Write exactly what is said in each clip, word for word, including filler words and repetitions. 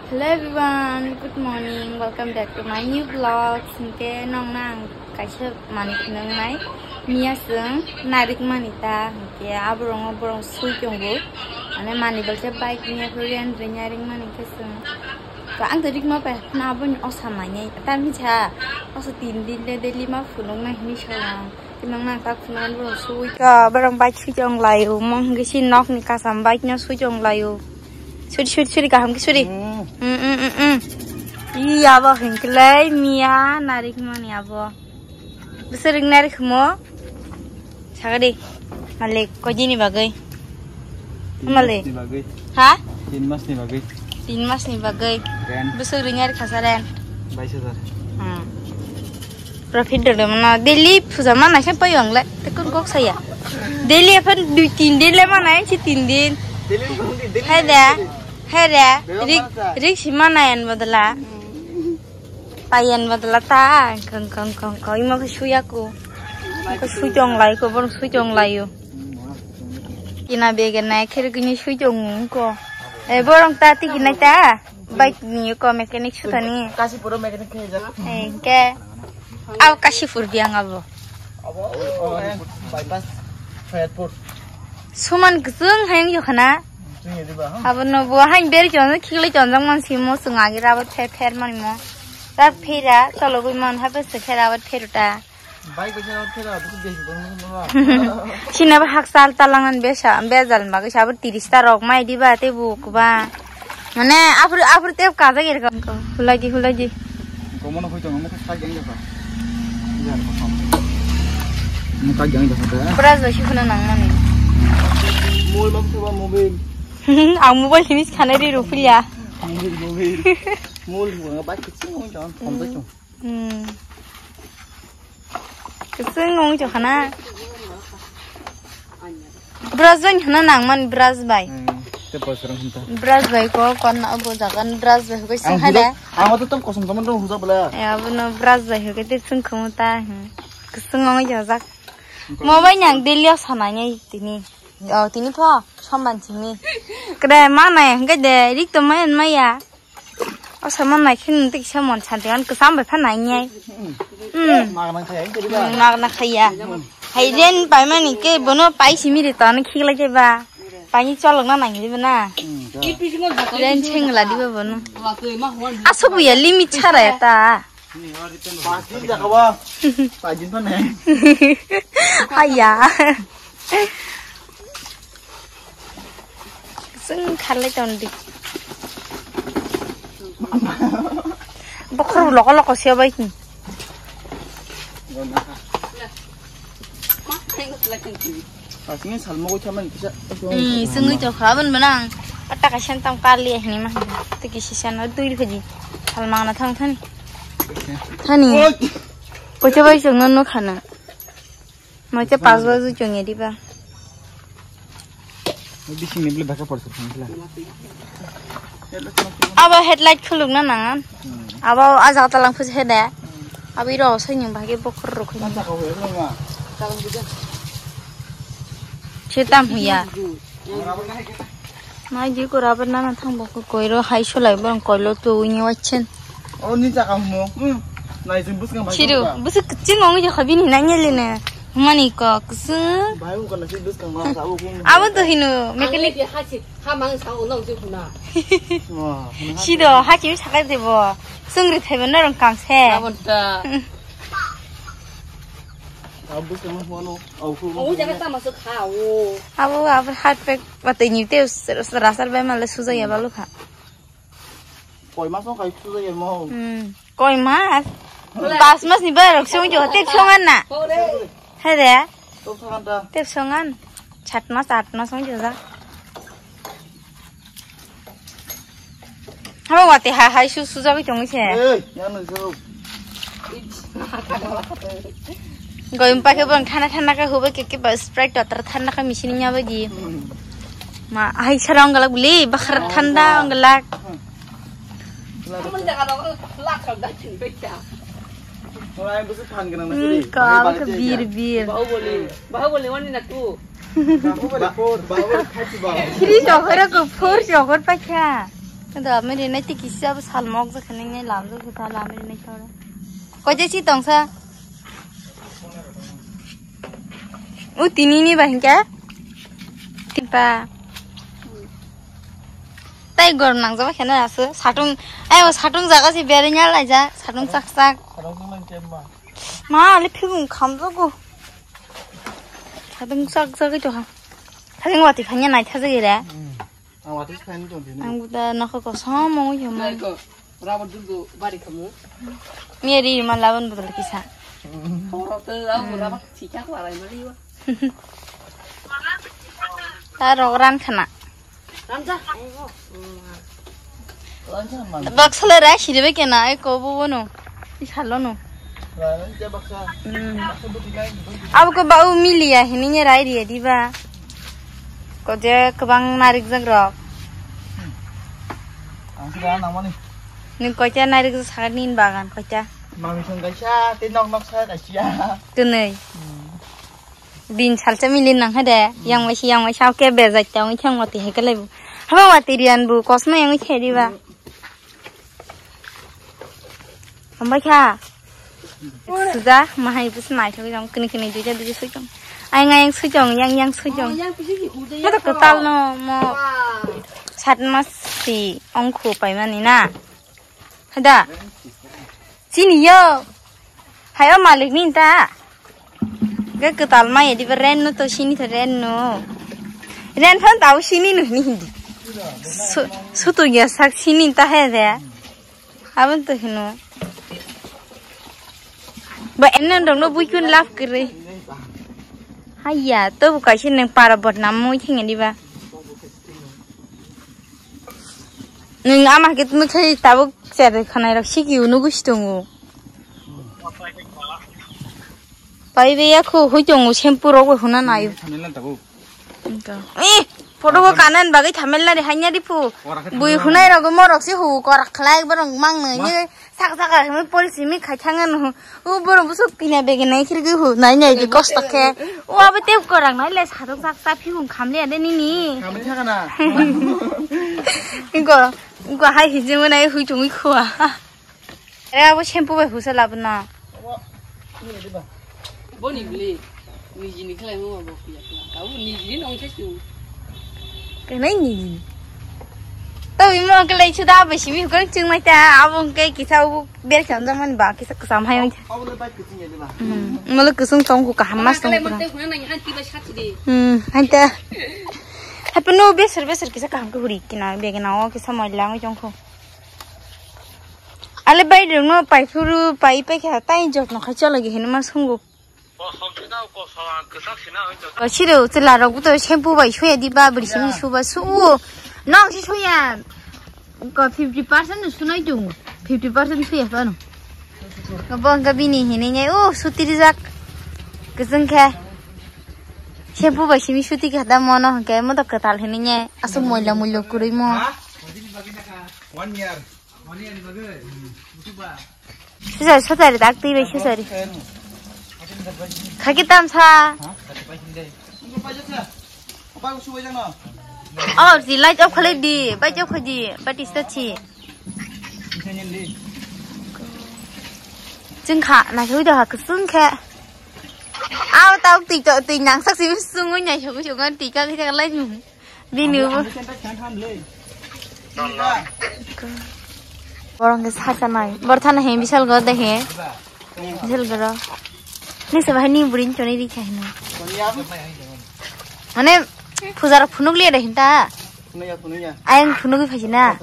Hello everyone, good morning, welcome back to my new vlog. Hinkhe nokna ang kaisa manwi phunuknai, miya chwng narik mani ta, hinkhe aborok borok sui tongo. Mane mani bagwi bike miya khe rent ringya ringmani khe chwng. To ang to rikma pai na aboni osa manya ta misa osa tin din le daily ma phunuknai hinwi salang. Tinang nang tak phunuknai borok sui. Ka borok bike sui tong laio, mong hinkhe si nokni kasam bike no sui tong laio. Suri, suri, suri, kaham khe suri. Mm. Mm, mm, mm, mm. Ih, abo hinkhe lai miya narik mani abo. Bwswk ring narik mo? Sagadi. Malik, koi dini bagwi? Tin Malik. Mas ni bagwi. Ha? Tin mas ni bagwi. Tin mas ni bagwi. Rent. Bwswk ring narik khasa rent? Bais hajar. Hmm. Profit dole mano daily puja mana khe pai ang le. Te kun kok saya. Daily aphan dui tin din le mana si tin din. Daily bukan di, daily Hai da. Hai da. Rik, rik si mana yan badala. Pai yan badala ta. Kong, kong, kong, kong. Imo ko suya ko. Ko sui tong lai ko, bor sui tong lai yo. Kina bege na kher kini sui tong ko. E borong ta ti kina ta. Bike ni ko mechanic sutani. Kasi puro mechanic khe jak. Engke. Aw kasi pur biang abo. Abo, oh, bypass, Fairport. Suman kusung hayang yo khana. Kusung ya diba, ha? Abo no bo hain beri chon khiklai chon jang man simo sung agi rabat pher pher man mo. Rat phira chologwi man ha pe se khera bat pheruta. Bike bai sa phera, buku dei, buku dei. Sina ba hak sal talangan besa, bejal ma gisa bo tiris ta rok mai diba te bu kuba. Mane apur, apur te kaja gir ka. Hulai di, hulai di. Komono hoi tongo, mukha sak yang jaka. Mukha yang jaka. Pura josi khuna nang mani. Mol mak seba mobil. Ang mobile sini khana ri ruphiya. Mobil, mobil. Mol buka bike kecil, oh, jangan, sampai tuh. Hmm. Keseng ngong chokha na. Brush bai hwnna nang man brush bai. Hmm, te boy serang hwnta. Brush bai ko kon na bo jaga brush bai ko se Ang hai da. Hujak, ang to tom kosom tom dong hujak bela. Ya bo no brush bai ko te sung khamu ta. Hmm. Keseng ngong chojak. Mo bai nang daily o sana ngai tini. O tini pho somban sini. Kre ma na hingke de rik to mai maya. O sama nai khe nung tei kisa mon santi an kwcham bai pha nai nyai. Hmm. Magna khaya, ang kiri ba? Hmm, magna khaya. Hai ren pai mani ke bono pai simi ri ton khiklai je ba. Pai ni cholok na nang di ba na. Hmm, da. Ren cheng la di ba bono. Aso bu ya limit chara ya ta. Pati jaga ba. Pajin pa nai. Haya. Seng kharlai ton di. Bokhor loko loko se bai. Asing salmo goi thaman kisa. Hmm, sengwi to kha ban banang. Atta ka sen tam kali hini ma. Tiki sisa no dui khaji. Salmang na thang thani. Thani. Oi. Pocha bai song no khana. Mocha pas baje chonge diba. Bising ni beli baka porsa thangla. Abo headlight khuluk na nangan. Hmm. Abo a jaga talang phus hede. Abo iro soi ning bagi bokhor rok. Masa kau ya ma. Se tam huya. Mai di ko rabar nana thang bo ko koiro hai solai bo ang koilo to uni wachen. O ni chaka mo. Hmm. Nai jin bus kang bai. Chiru, bus kching ong je khabini na nyele ne. Mani ko ksu. Bai u kana si bus kang ma sa u ko. Abo to hino mechanic. Ani ke hachi, ha mang sa u nong ju kuna. Wah. Sido hachi sakai debo. Sungri thaibo norong kam se. Abon ta. Abo bus kang ma no. Au ko. O jaga tama so kha o. Abo abo hat pek. Watui ni te rasar bai male suja ya balu kha. Koi mas no kai suja ya mo. Hmm. Koi mas? Pas mas ni bai rok sung jo te songan na. Hore. Hede. To songan ta. Te songan. Chat mas at mas sung jo ja. Habo wate ha hai su su jagwi tongwi se. Ei, yang nung su. Goyung pakhe bong thana thana khe hubai khe khe ba Sprite totra thana khe machine nya bai di. Hmm. Ma hai sara ong galak bili bakhar thanda ong galak. Kamu jaga dong lak kau dah chin baca. Orang yang besar kan kena nasi. Hmm, kau ke bir bir. Bahubali, Bahubali wani nak tu. Bahubali four, Bahubali khachi ba. Three sokor ko four sokor pakha. Lamri nai tei kisa bo sal mok jakha nai lamjak kha lamri nai thore. Koi je si tongsa. U tini ni ba hinkhe? Tipa. Tai gor nang jaba khena asu. Satung, ai o satung jaga si beri nya lai ja. Satung sak sak. Ma, ali phigum kham jago. Satung sak sak to ha. Satung wati phanya nai tha jagi re. Ang watwi se phaini tong tini. Ang buda nokho kosom mongwi himo. Nai ko, rabar dulgo bari khamu. Meri ma laban budal kisa. Horo to ang rabar thikha ko alai mali wa. Ta rok ran khana. Ramja. Baksa le rai siribe kena, ai ko bo bono. Isalo no. Hmm. Abo ko ba u miliya hini nye rai riya di ba. Ko je kwbang narik jak rok. Ang kira nang mani. Nwng koita narik jak sakha nini bagan koita. Mami song kaisa, tei nok nok sa kaisa. Twnwi. Hmm. Din salsa mili nang ha de. Hmm. Yang mai si yang mai sa ke bejai ta ong thang mati he kele bu. Haba mati rian bu kosma yang the di ba. Hambai kha. Suda, mahai bus nai thok jong, kini kini duja duja sui jong. Ai ngai yang sui jong, yang yang sui jong. Mo to kwtal no, mo sat mas si ongkhu pai mani na. Hada. Sini yo. Hai o malik ni ta. Ga kwtal mai di ren no to sini to ren no. Ren phan tau sini no ni hindi. Su, sutu ya sak sini ta he de. Abang to hino. Ba enne dong no bui kun laf kiri. Haiya, to bu kaisi neng para bot nam mui thing di ba. Neng ama ke tumi khai tabuk cher khanai rok siki unu gusi tongo. Pai be ya khu hui tongo shampoo rok bai huna nayo. Thamel na tabuk. Engka. Eh, photo ko kanan bagwi thamel nari hanya di pu. Korak khe bui thamel hunai nari. Rogo morok si hu korak khlai borok mang nai. Ma. Ni sak sak khe pori simi khai thang ano. U borok busu pina bege nai khirgi hu nai nai di kosto khe. U abo te korak nai le sadok sak ta phikung khamle ade nini. Khamle thaka na. Engko, engko hai hijimo nai hui tongwi khua. Re abo shampoo bai husa labna. Boni bili, nijini khlai mo bo piya piya. Abo nijini nong khe su. Kenai nijini. Tawi mo khlai suda bai simi hukang chwng mai ta, abo hwnkhe kisa u ber cham jang mani ba kisa kwcham hai wngkha. Abo le bai kwchwng ya de ba. Hmm, molo kwchwng tong kho kaham mas tong kho. Khlai mo te huna nang han ti bai sat di. Hmm, han ta. Hape no besar besar kisa kaham khe huri kina begena o kisa moila wngwi tong kho. Ale bai rwngno pai phuru pai pai kha tai jotno khai chalagi hinwi ma swngo. O siro chwla rok buto shampoo bai suya di ba bwrwi simi suba su o. Nong si suya. Ko fifty percent no sunai tongo. Fifty percent suya phano. Bo hwnkhe bini hinwi nai o suti rijak. Kwchwng khe. Shampoo bai simi suti khe da mono hwnkhe mo to kwtal hinwi nai. Aswk moila muilo kwrwi mo. One year. Sujari, sujari, dak twi bai sujari. Khaki tam sa. Oh, si light off khalai di, bai off khalai di, bai tista si. Chwng kha, naithok da ha, kwchwng khe. Aw, tau twi to, twi nangsak si, sungwi naithok, sungwi twi ka, khe lai. Bini bo. Borong ke sa sa nai. Bor thana he, bisal go de he. Bisal go ro. Ni se bahai ni burin choni ri kha hino. Mane, pujar phunuk liya de hinta. Ayang phunuk phaji na.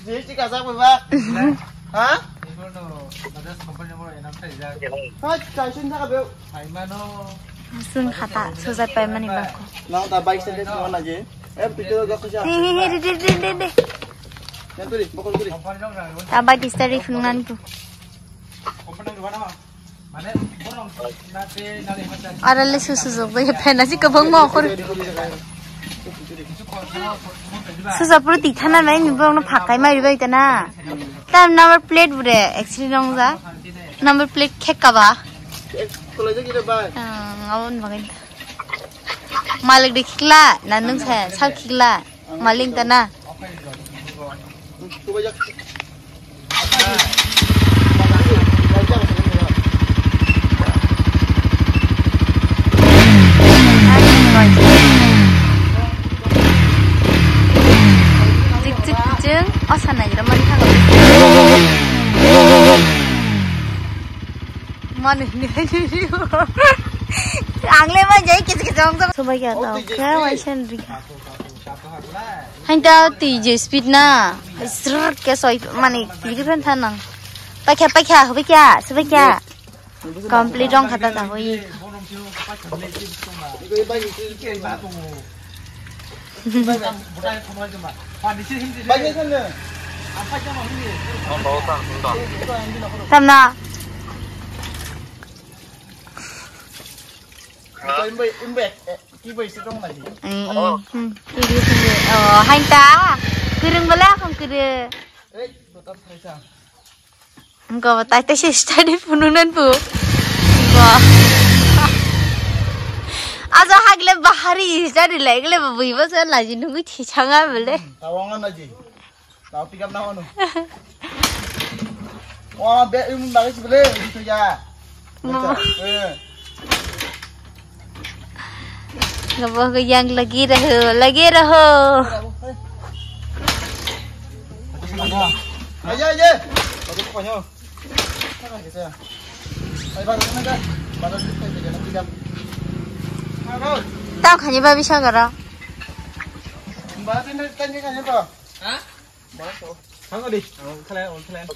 Jai chika jak bai ba. Ha? Hai, chai sun jak be. Sun khata, sujat pai mani bako. Nang ta bike se des mana je. Eh, pito jak kuja. He, he, he, de, de, de, de, de. Yang turi, bokol turi. Ta bai tista ri phunuk nani tu. Arale su su jok bai phen asi kwbangma okhor. Susa pura tithana bai ni borokno phakai mari bai tana. Tam number plate bure accident ongja. Number plate khek kaba. Ang abon bagai. Malik di khikla, na nung sa, sal khikla, maling ta na. Tik tik kuching, osa nai ramani thago. Manu ni. Ang le ma jai kis kis ong. Sobai kya tau, kya waisen ri. Hain ta twi je speed na. Srrr ke soi mani twi ri phan thanang. Pakya, pakya, hubikya, subikya. Complete rong khata ta hoi. Tamna. Eh, eh, hmm. Kiri sini. Oh, hain ta. Kurung bala akong kiri. Engko tai tai se study phunuknan pu. Engko. Aja hagle bahari study le gle bui bo se laji nungui thi changa bele. Tawang na ji. Taw pick up na ono. Wa be um lagi si bele. Itu ya. Mo. Eh. Gabah gayang lagi raho, lagi raho. Ayo, ayo. Tau khani ba bisa gara. Thango di. Ang khalai, ang khalai.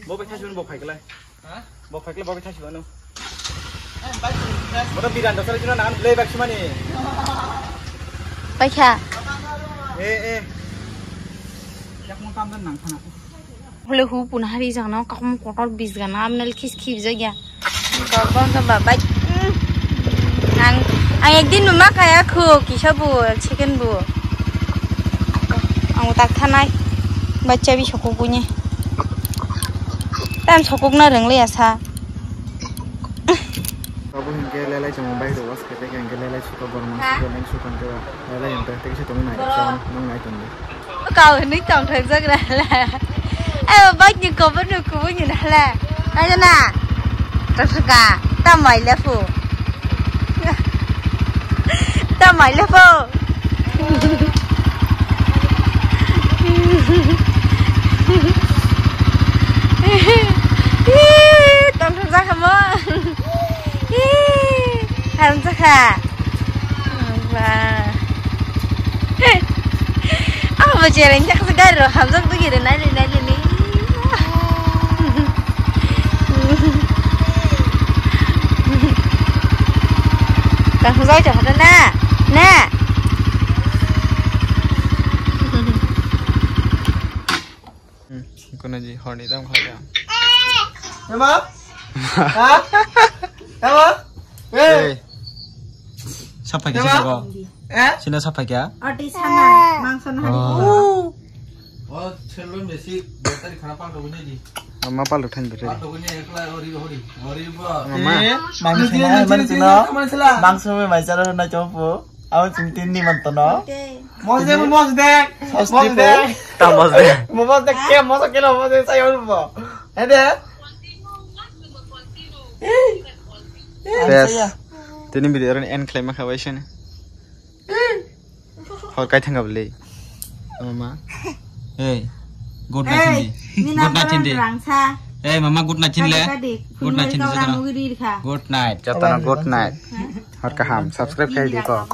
Bo bai thasi bo phai khalai. Ha? Bo phai khalai, bo bai thasi ano. Bo to biran dosari chuna nangan play back sumani. Paikha. Eh, eh. Yak mo tam dan nang khana. Hole hu pun hari jagna kakom kotor bis gana amnal khis khibjagya. Baba ka baba. Ang, ang ekdin bo ma kaya khu kisa bo chicken bo. Ang tak thanai. Bacha bi sokok bunyi. Tam sokok na reng le asa. Abo hingke lelai chamo bai rok was kete hingke lelai suka borma suka nang suka ke lelai yang teh teh tong nai chamo nang nai tong. Kau hinui tongthok jak ra le. Eh, bike ni cover ni kubui ni na le. Ayo na. Tongthok ka. Tamai le fu. Tamai le fu. Ih, tongthok jak mo. Ih, tongthok ka. Ba. Abo bo chereng jak se gari ro hamjak dugi re nai le nai le ni. Tang hujai cha hada na. Na. Hmm, kono ji horni tam kha ya. Ema? Ha? Ema? Eh. Sapai kisa ko. Eh? Sina sapai kya? Oti sana, mangso na hari. Oh. Oh, chello mesi, batari khana pal rogni di. Mama pal rothan bere. Pal rogni ekla ori ori. Ori ba. Mama. Eh, mangso na, mangso na. Mangso me mai charo na chopo. Aw, chwng tin ni man tono. Mos de, mos de. Mos de. Ta mos de. Mos de ke, mos ke no, mos de sayo bo. Ede. Yes. Tini video ron end khlai ma khabai sene. Hor kai thanga beli. Mama. Hey. Good night hindi. Good night hindi. Hey, mama, good night hindi. Good night hindi. Good night. Jatana good night. Hor kaham. Subscribe khai di ko.